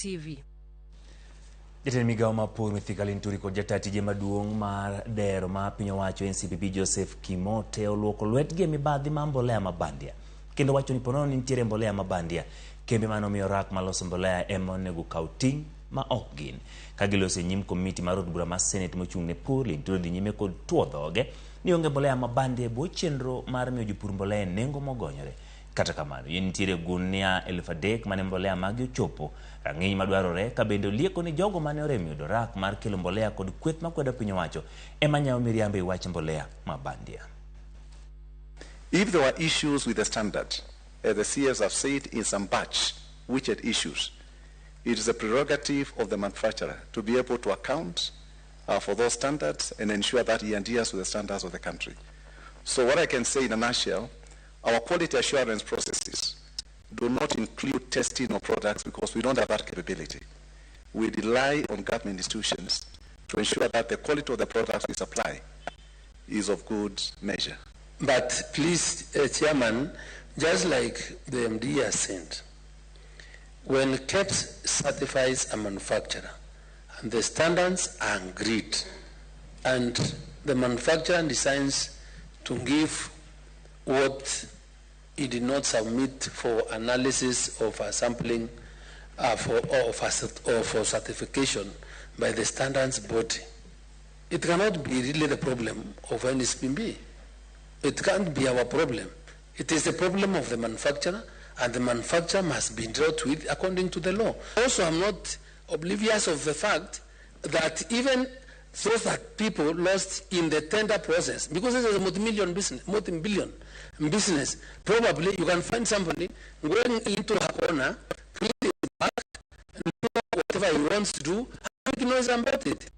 TV. Jatend migawo mar pur Mithika Linturi kod jataa tije maduong' mar dero ma piny owacho NCPB Joseph Kimote oluoko lwetgi e mibadhi mar mbolea ma bandia kendo wacho ni ponono ni nitiere mbolea ma bandia kembe mane omiyo rak maloso mbolea ema onego kaw ting' ma ok gin. Ka giloso e nyim komiti mar od bura mar Senate mochung' ne pur, Linturi odhi nyime kod tuo dhoge ni onge mbolea ma bandia e bwo chenro mar miyo jopur mbolea e nengo mogonyore. Kata kamano, yie nitiere gunia 3,000 mane mbolea magi ochopo rang'iny madwarore ka bende olieko ni jogo mane orem yudo rak mar kelo mbolea kod kweth makwedo piny owacho ema nyawo miriambo e wach mbolea ma bandia. If there were issues with the standard, as the CS have said in some batch which had issues, it is a prerogative of the manufacturer to be able to account for those standards and ensure that he adheres to the standards of the country. So what I can say in a nutshell, our quality assurance processes do not include testing of products because we don't have that capability. We rely on government institutions to ensure that the quality of the products we supply is of good measure. But please, Chairman, just like the MD has said, when KEBS certifies a manufacturer and the standards are agreed and the manufacturer decides to give what he did not submit for analysis of a sampling for, or, for, or for certification by the standards body, it cannot be really the problem of NSPB. It can't be our problem. It is the problem of the manufacturer, and the manufacturer must be dealt with according to the law. Also, I'm not oblivious of the fact that even those that people lost in the tender process, because this is a multi-million business, multi-billion business, probably you can find somebody going into a corner, put it back, and do whatever he wants to do, and make noise about it.